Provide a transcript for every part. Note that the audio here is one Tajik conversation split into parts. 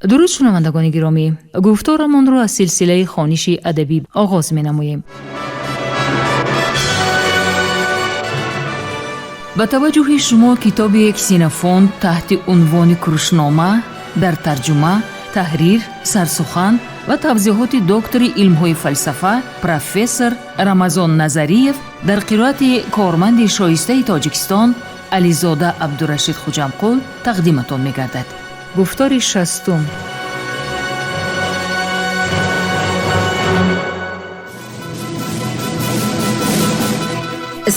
Дуруд, шунавандагони гиромӣ! Гуфторамонро аз силсилаи хониши адабӣ оғоз менамоем. Ба таваҷҷӯҳи шумо китоби Ксенофонт таҳти унвони Курушнома дар тарҷума, таҳрир, сарсухан ва тавзеҳоти доктори илмҳои фалсафа, профессор Рамазон Назариев дар қироати корманди шоистаи Тоҷикистон Ализода Абдурашид Хуҷамқул тақдиматон мегардад. Гуфтори шастум.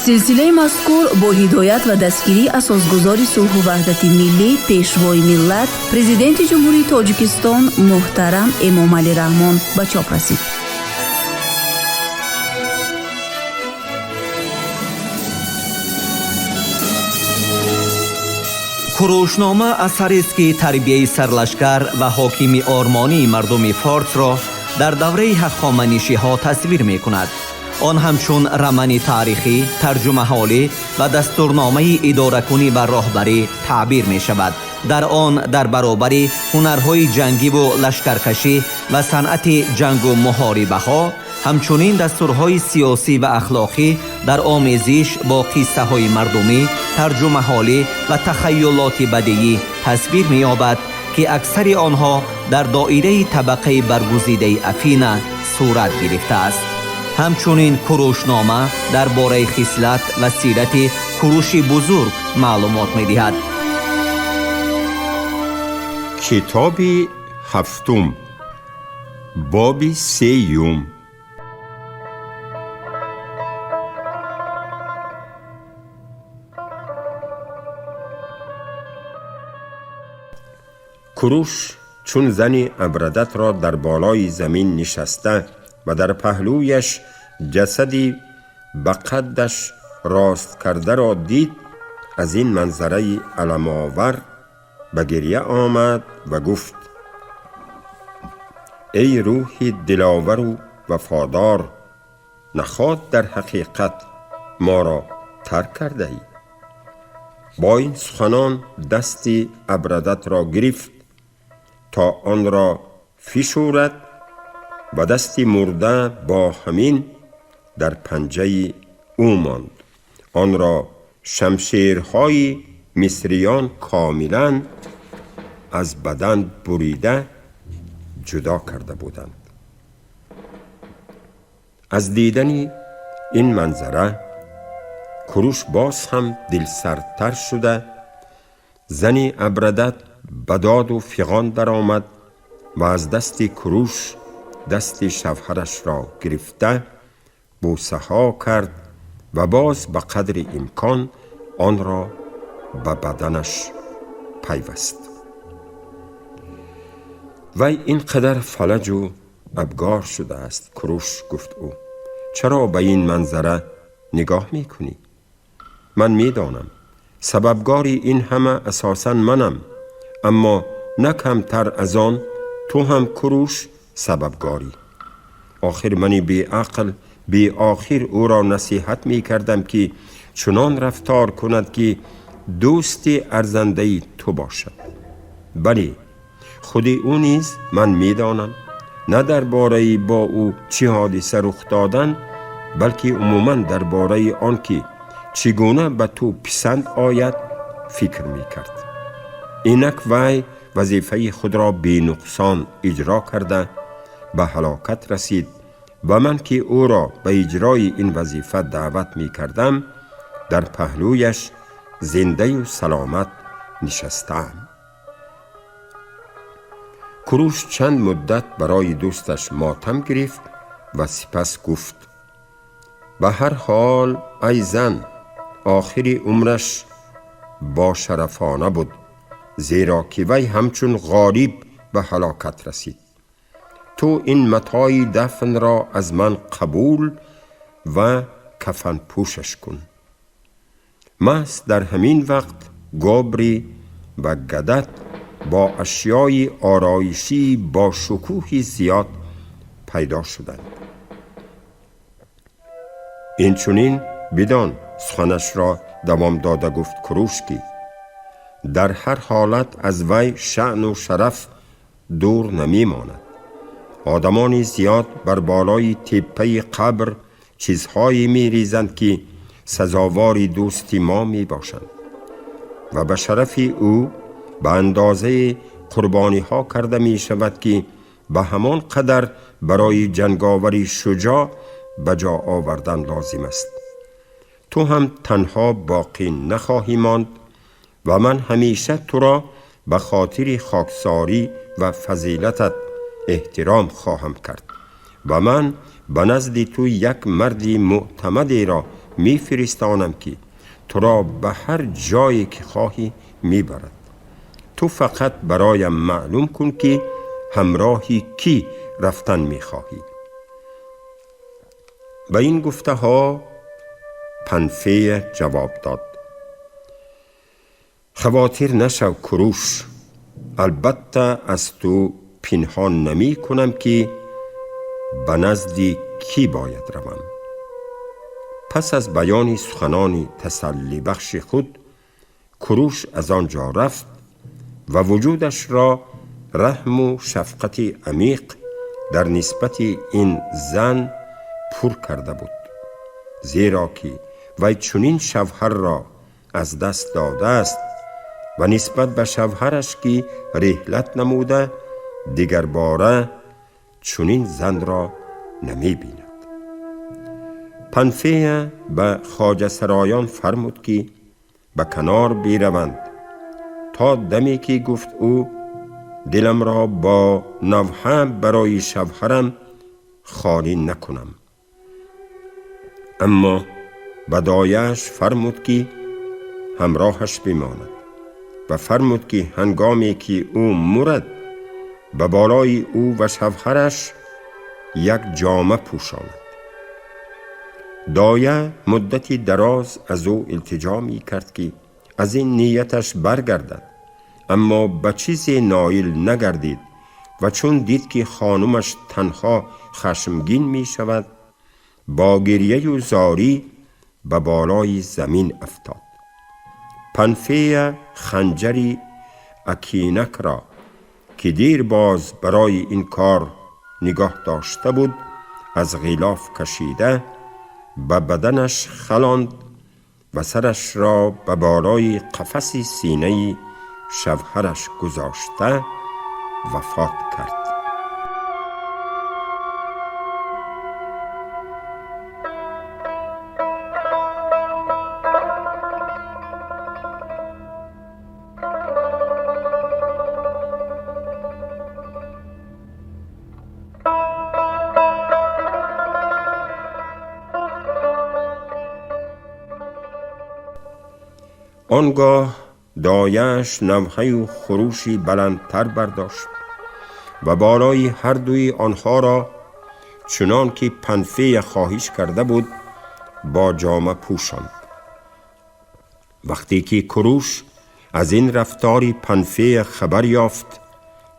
Силсилаи мазкур бо ҳидоят ва дастгирии асосгузори сулҳу ваҳдати миллӣ, пешвои миллат, президенти Ҷумҳурии Тоҷикистон муҳтарам Эмомалӣ Раҳмон ба чоп расид. Курушнома асарест, ки тарбияи сарлашкар ва ҳокими ормонии мардуми форсро дар давраи ҳахоманишиҳо тасвир мекунад. Он ҳамчун рамани таърихӣ, тарҷумаҳолӣ ва дастурномаи идоракунӣ ва роҳбарӣ таъбир мешавад. Дар он дар баробари ҳунарҳои ҷангиву лашкаркашӣ ва санъати ҷангу муҳорибаҳо, ҳамчунин дастурҳои сиёсӣ ва ахлоқӣ дар омезиш бо қиссаҳои мардумӣ, тарҷумаҳолӣ ва тахайюлоти бадиӣ тасвир меёбад, ки аксари онҳо дар доираи табақаи баргузидаи Афина сурат гирифтааст. Ҳамчунин Курушнома дар бораи хислат ва сирати Куруши Бузург маълумот медиҳад. Китоби ҳафтум, боби сеюм. Куруш чун зани Абрадатро дар болои замин нишаста ва дар паҳлӯяш ҷасади ба қаддаш рост кардаро дид, аз ин манзараи аламовар ба гирья омад ва гуфт: эй рӯҳи диловару вафодор, наход дар ҳақиқат моро тарк кардаӣ? Бо ин суханон дасти Абрадатро гирифт то онро фишурад ва дасти мурда бо ҳамин дар панҷаи ӯ монд. Онро шамшерҳои мисриён комилан аз бадан бурида ҷудо карда буданд. Аз дидани ин манзара Куруш боз ҳам дилсардтар шуда, зани Абрадат ба доду фиғон даромад ва аз дасти Куруш дасти шавҳарашро гирифта бӯсаҳо кард ва боз ба қадри имкон онро ба баданаш пайваст. Вай ин қадар фалаҷу абгор шудааст. Куруш, гуфт ӯ, чаро ба ин манзара нигоҳ мекунӣ? Ман медонам, сабабгори ин ҳама асосан манам, аммо на камтар аз он ту ҳам, Куруш, сабабгорӣ. Охир мани беақл беохир ӯро насиҳат мекардам, ки чунон рафтор кунад, ки дӯсти арзандаи ту бошад. Бале, худи ӯ низ, ман медонам, на дар бораи бо ӯ чӣ ҳодиса рух додан, балки умуман дар бораи он ки чӣ гуна ба ту писанд ояд, фикр мекард. Инак вай вазифаи худро бенуқсон иҷро карда ба ҳалокат расид ва ман, ки ӯро ба иҷрои ин вазифа даъват мекардам, дар паҳлӯяш зиндаю саломат нишастаам. Куруш чанд муддат барои дӯсташ мотам гирифт ва сипас гуфт: ба ҳар ҳол, ай зан, охири умраш бошарафона буд, зеро ки вай ҳамчун ғолиб ба ҳалокат расид. Ту ин матои дафнро аз ман қабул ва кафанпӯшаш кун. Маҳз дар ҳамин вақт Гобри ва Гадат бо ашёи ороишӣ бо шукӯҳи зиёд пайдо шуданд. Инчунин бидон, суханашро давом дода гуфт Куруш, ки дар ҳар ҳолат аз вай шаъну шараф дур намемонад. Одамони зиёд бар болои теппаи қабр чизҳое мерезанд, ки сазовори дӯсти мо мебошанд ва ба шарафи ӯ ба андозаи қурбониҳо карда мешавад, ки ба ҳамон қадар барои ҷанговари шуҷоъ ба ҷо овардан лозим аст. Ту ҳам танҳо боқӣ нахоҳӣ монд ва ман ҳамеша туро ба хотири хоксорӣ ва фазилатат эҳтиром хоҳам кард ва ман ба назди ту як марди мӯътамадеро мефиристонам, ки туро ба ҳар ҷое ки хоҳӣ мебарад. Ту фақат бароям маълум кун, ки ҳамроҳи кӣ рафтан мехоҳӣ. Ба ин гуфтаҳо Панфея ҷавоб дод: хавотир нашав, Куруш, албатта аз ту пинҳон намекунам, ки ба назди кӣ бояд равам. Пас аз баёни суханони тасаллибахши худ Куруш аз он ҷо рафт ва вуҷудашро раҳму шафқати амиқ дар нисбати ин зан пур карда буд, зеро ки вай чунин шавҳарро аз даст додааст ва нисбат ба шавҳараш, ки реҳлат намуда, дигарбора чунин занро намебинад. Панфея ба хоҷасароён фармуд, ки ба канор бираванд то даме ки, гуфт ӯ, диламро бо навҳа барои шавҳарам холӣ накунам. Аммо ба дояаш фармуд, ки ҳамроҳаш бимонад ва фармуд, ки ҳангоме ки ӯ мурад, ба болои ӯ ва шавҳараш як ҷома пӯшонад. Доя муддати дароз аз ӯ илтиҷо мекард, ки аз ин нияташ баргардад, аммо ба чизе ноил нагардид ва чун дид, ки хонумаш танҳо хашмгин мешавад, бо гирьяю зорӣ ба болои замин афтод. Панфея ханҷари акинакро, ки дир боз барои ин кор нигоҳ дошта буд, аз ғилоф кашида ба баданаш халонд ва сарашро ба болои қафаси синаи шавҳараш гузошта вафот кард. آنگاه دایش نوحه و خروشی بلندتر برداشت و بالای هر دوی آنها را چنان که پنفه خواهش کرده بود با جامه پوشاند. وقتی که کروش از این رفتار پنفه خبر یافت،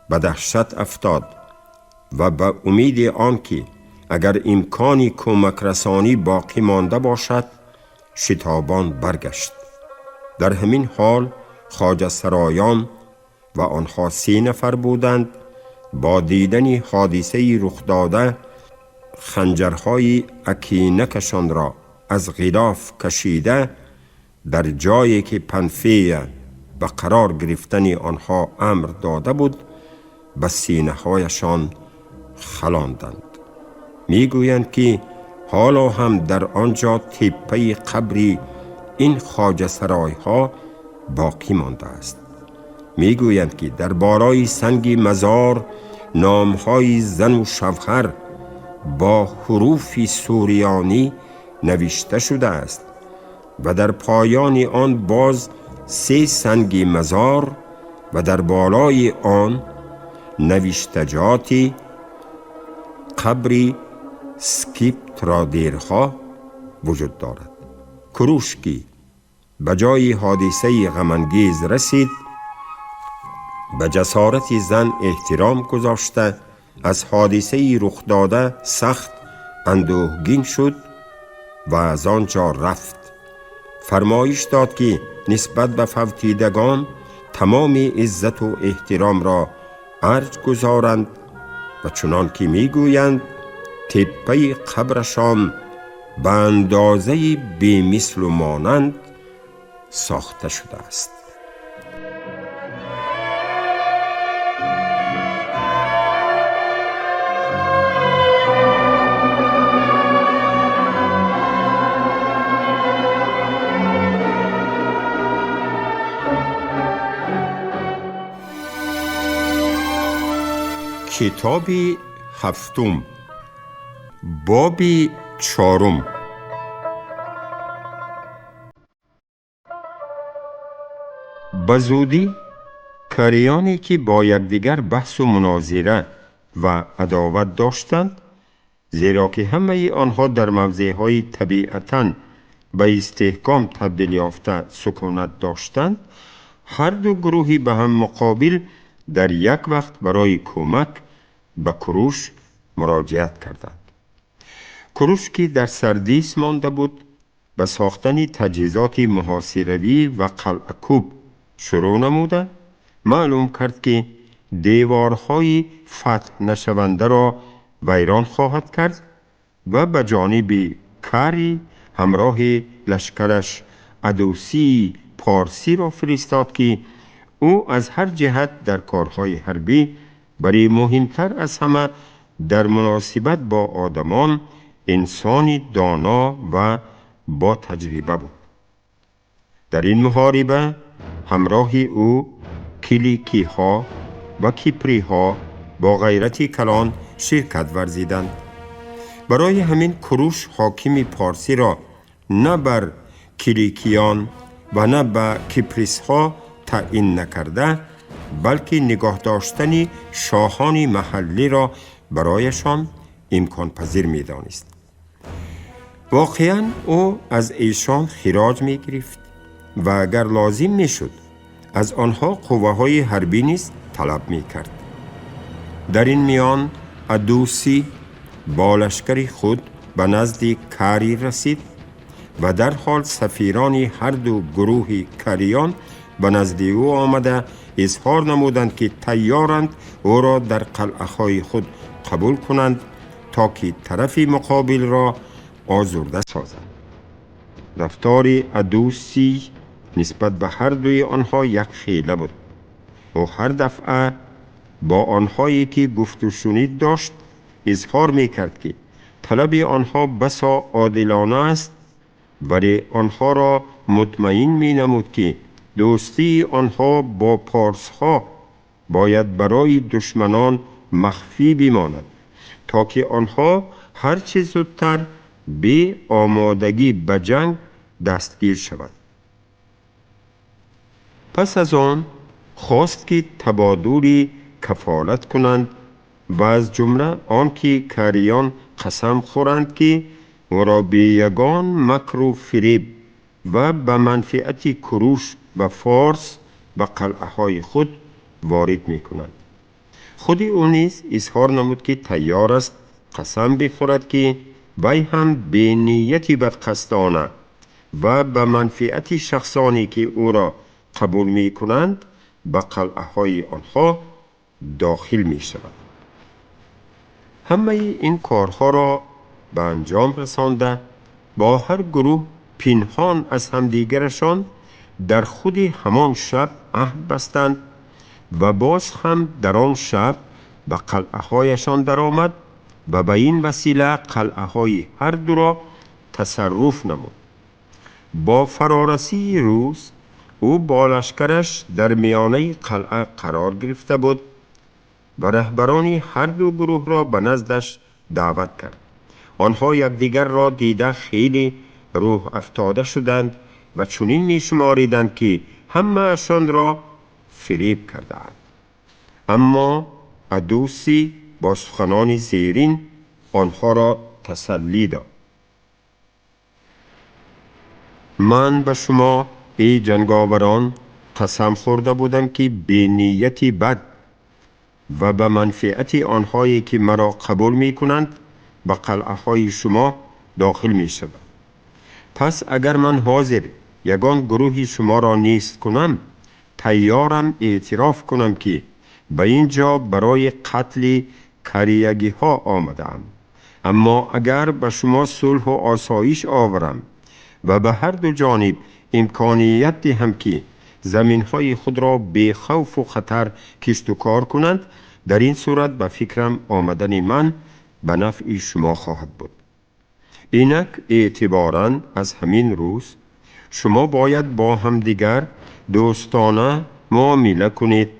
به دهشت افتاد و به امید آنکه اگر امکانی کمک رسانی باقی مانده باشد شتابان برگشت. در همین حال خواجه سرایان و آنها 3 نفر بودند با دیدن حادثه رخ داده خنجرهای اکینکشان را از غلاف کشیده در جایی که پنفیه به قرار گرفتن آنها امر داده بود به سینه هایشان خلاندند. میگویند که حالا هم در آنجا تپه قبری این خواجه سرای ها باقی مانده است. میگویند که در بالای سنگ مزار نامهای زن و شوهر با حروف سوریانی نوشته شده است و در پایان آن باز 3 سنگ مزار و در بالای آن نوشتجاتی قبری سکیپترادیرها وجود دارد. کروش که به جای حادثه غم‌انگیز رسید، به جسارت زن احترام گذاشته از حادثه رخ داده سخت اندوهگین شد و از آنجا رفت. فرمایش داد که نسبت به فوتیدگان تمام عزت و احترام را арҷ гузоранд ва чунон ки мегӯянд, теппаи қабрашон ба андозаи бемислу монанд сохта шудааст. Китоби ҳафтум, боби чорум. Ба зудӣ кариёне ки бо якдигар баҳсу мунозира ва адоват доштанд, зеро ки ҳамаи онҳо дар мавзеъҳои табиатан ба истеҳком табдил ёфта сукунат доштанд, ҳарду гурӯҳи ба ҳам муқобил дар як вақт барои кӯмак ба Куруш муроҷиат карданд. Куруш, ки дар Сардис монда буд, ба сохтани таҷҳизоти муҳосиравӣ ва қалъакӯб шурӯъ намуда, маълум кард, ки деворҳои фатҳ нашавандаро вайрон хоҳад кард ва ба ҷониби Кари ҳамроҳи лашкараш Адусии порсиро фиристод, ки ӯ аз ҳар ҷиҳат дар корҳои ҳарбӣ, вале муҳимтар аз ҳама дар муносибат бо одамон, инсони доно ва бо таҷриба буд. Дар ин муҳориба ҳамроҳи ӯ киликиҳо ва киприҳо бо ғайрати калон ширкат варзиданд. Барои ҳамин Куруш ҳокими порсиро на бар киликиён ва на ба киприсҳо таъин накарда, балки нигоҳ доштани шоҳони маҳаллиро барояшон имконпазир медонист. Воқеан ӯ аз эшон хироҷ мегирифт ва агар лозим мешуд, аз онҳо қувваҳои ҳарбӣ низ талаб мекард. Дар ин миён Адусӣ бо лашкари худ ба назди Кари расид ва дарҳол сафирони ҳарду гурӯҳи кариён ба назди ӯ омада изҳор намуданд, ки тайёранд ӯро дар қалъаҳои худ қабул кунанд, то ки тарафи муқобилро озурда созанд. Рафтори Адусӣ нисбат ба ҳардуи онҳо як хела буд. Ӯ ҳар дафъа бо онҳое ки гуфту шунид дошт изҳор мекард, ки талаби онҳо басо одилона аст, вале онҳоро мутмаин менамуд, ки дӯстии онҳо бо порсҳо бояд барои душманон махфӣ бимонад, то ки онҳо ҳарчи зудтар бе омодагӣ ба ҷанг дастгир шаванд. Пас аз он хост, ки табодули кафолат кунанд ва аз ҷумла он ки кариён қасам хӯранд, ки ӯро бе ягон макру фиреб ва ба манфиати Куруш ва форс ба қалъаҳои худ ворид мекунанд. Худи ӯ низ изҳор намуд, ки тайёр аст қасам бихӯрад, ки вай ҳам бе нияти бадқасдона ва ба манфиати шахсоне, ки ӯро қабул мекунанд, ба қалъаҳои онҳо дохил мешавад. Ҳамаи ин корҳоро ба анҷом расонда, бо ҳар гурӯҳ пинҳон аз ҳамдигарашон дар худи ҳамон шаб аҳд бастанд ва боз ҳам дар он шаб ба қалъаҳояшон даромад ва ба ин васила қалъаҳои ҳар дуро тасарруф намуд. Бо фарорасии рӯз ӯ бо лашкараш дар миёнаи қалъа қарор гирифта буд ва раҳбарони ҳарду гурӯҳро ба наздаш даъват кард. Онҳо якдигарро дида хеле рӯҳ афтода шуданд ва чунин мешумориданд, ки ҳамаашонро фиреб кардаанд. Аммо Адусӣ бо суханони зерин онҳоро тасаллӣ дод: Ман ба шумо, эй ҷанговарон, қасам хӯрда будам, ки бе нияти бад ва ба манфиати онҳое, ки маро қабул мекунанд, ба қалъаҳои шумо дохил мешавам. Пас агар ман ҳозир ягон гурӯҳи шуморо нест кунам, тайёрам эътироф кунам, ки Ба ин ҷо барои қатли кариягиҳо омадаам. Аммо агар ба шумо сулҳу осоиш оварам ва ба ҳар ду ҷониб имконият диҳам, ки заминҳои худро бехавфу хатар кишту кор кунанд, дар ин сурат ба фикрам омадани ман ба нафъи шумо хоҳад буд. Инак эътиборан аз ҳамин рӯз шумо бояд бо ҳамдигар дӯстона муомила кунед,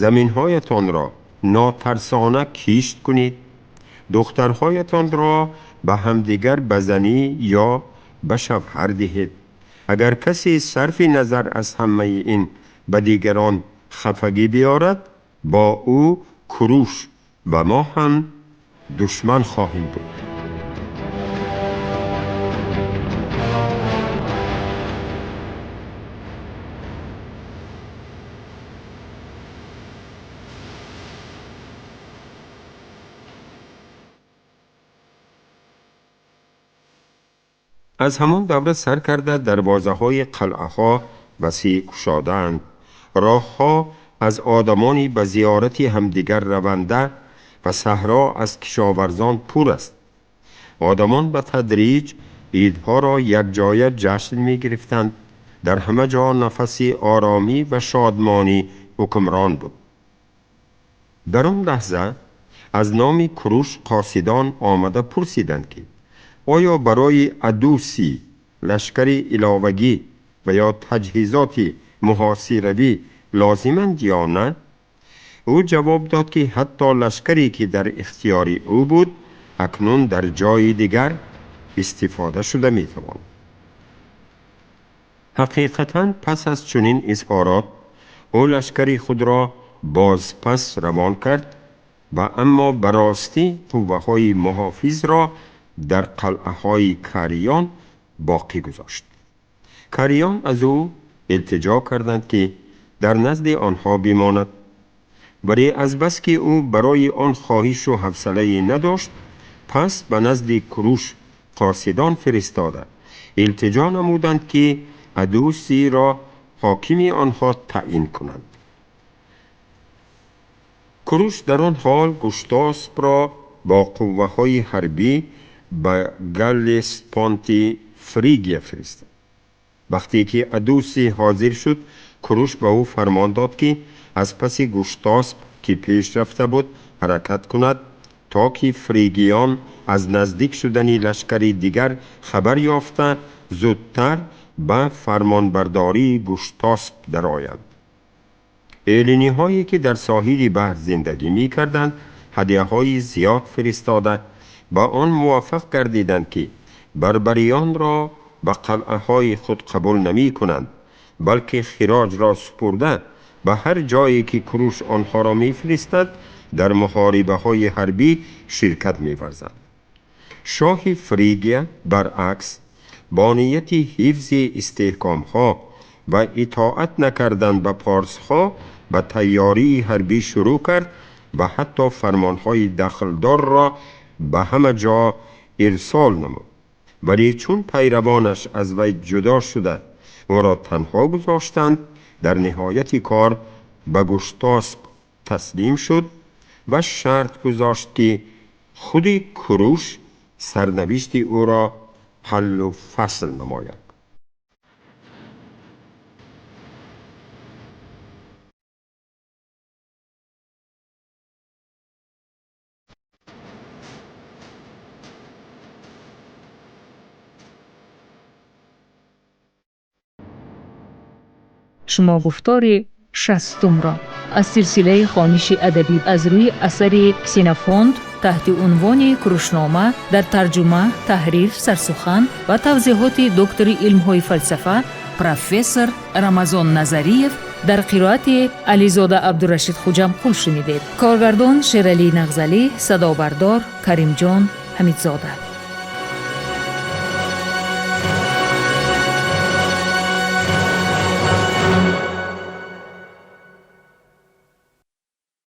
заминҳоятонро нотарсона кишт кунед, духтарҳоятонро ба ҳамдигар ба занӣ ё ба шавҳар диҳед. Агар касе сарфи назар аз ҳамаи ин ба дигарон хафагӣ биёрад, бо ӯ Куруш ва мо ҳам душман хоҳем буд. Аз ҳамон давра сар карда дарвозаҳои қалъаҳо васеъ кушодаанд. Роҳҳо аз одамони ба зиёрати ҳамдигар раванда ва саҳро аз кишоварзон пур аст. Одамон ба тадриҷ идҳоро якҷоя ҷашн мегирифтанд. Дар ҳама ҷо нафаси оромӣ ва шодмонӣ ҳукмрон буд. Дар он лаҳза аз номи Куруш қосидон омада пурсиданд, ки оё барои Адуси лашкари иловагӣ ва ё таҷҳизоти муҳосиравӣ лозиманд ё на? Ӯ ҷавоб дод, ки ҳатто лашкаре ки дар ихтиёри ӯ буд, акнун дар ҷои дигар истифода шуда метавонад. Ҳақиқатан пас аз чунин изҳорот ӯ лашкари худро бозпас равон кард ва аммо ба ростӣ қувваҳои муҳофизро дар қалъаҳои Кариён боқӣ гузошт. Кариён аз ӯ илтиҷо карданд, ки дар назди онҳо бимонад, вале азбаски ӯ барои он хоҳишу ҳавсалае надошт, пас ба назди Куруш қосидон фиристода илтиҷо намуданд, ки Адусиро ҳокими онҳо таъин кунанд. Куруш дар он ҳол Гуштоспро бо қувваҳои ҳарбӣ ба Галлеспонти Фригия фиристод. Вақте ки Адуси ҳозир шуд, Куруш ба ӯ фармон дод, ки аз паси Гуштосп, ки пеш рафта буд, ҳаракат кунад, то ки фригиён аз наздик шудани лашкари дигар хабар ёфта зудтар ба фармонбардории Гуштосп дароянд. Элиниҳое ки дар соҳили баҳр зиндагӣ мекарданд, ҳадияҳои зиёд фиристода ба он муваффақ гардиданд, ки барбариёнро ба қалъаҳои худ қабул намекунанд, балки хироҷро супурда ба ҳар ҷое ки Куруш онҳоро мефиристад, дар муҳорибаҳои ҳарбӣ ширкат меварзанд. Шоҳи Фригия баръакс бо нияти ҳифзи истеҳкомҳо ва итоат накардан ба порсҳо ба тайёрии ҳарбӣ шурӯъ кард ва ҳатто фармонҳои дахлдорро ба ҳама ҷо ирсол намуд. Вале чун пайравонаш аз вай ҷудо шуда ӯро танҳо гузоштанд, дар ниҳояти кор ба Гуштосп таслим шуд ва шарт гузошт, ки худи Куруш сарнавишти ӯро ҳаллу фасл намояд. Шумо гуфтори шастумро аз силсилаи хониши адабӣ аз рӯи асари Ксенофонт таҳти унвони Курушнома дар тарҷума, таҳрир, сарсухан ва тавзеҳоти доктори илмҳои фалсафа профессор Рамазон Назариев дар қироати Ализода Абдурашид Хуҷамқул шунидед. Коргардон Шералӣ Нағзалӣ, садобардор Каримҷон Ҳамидзода.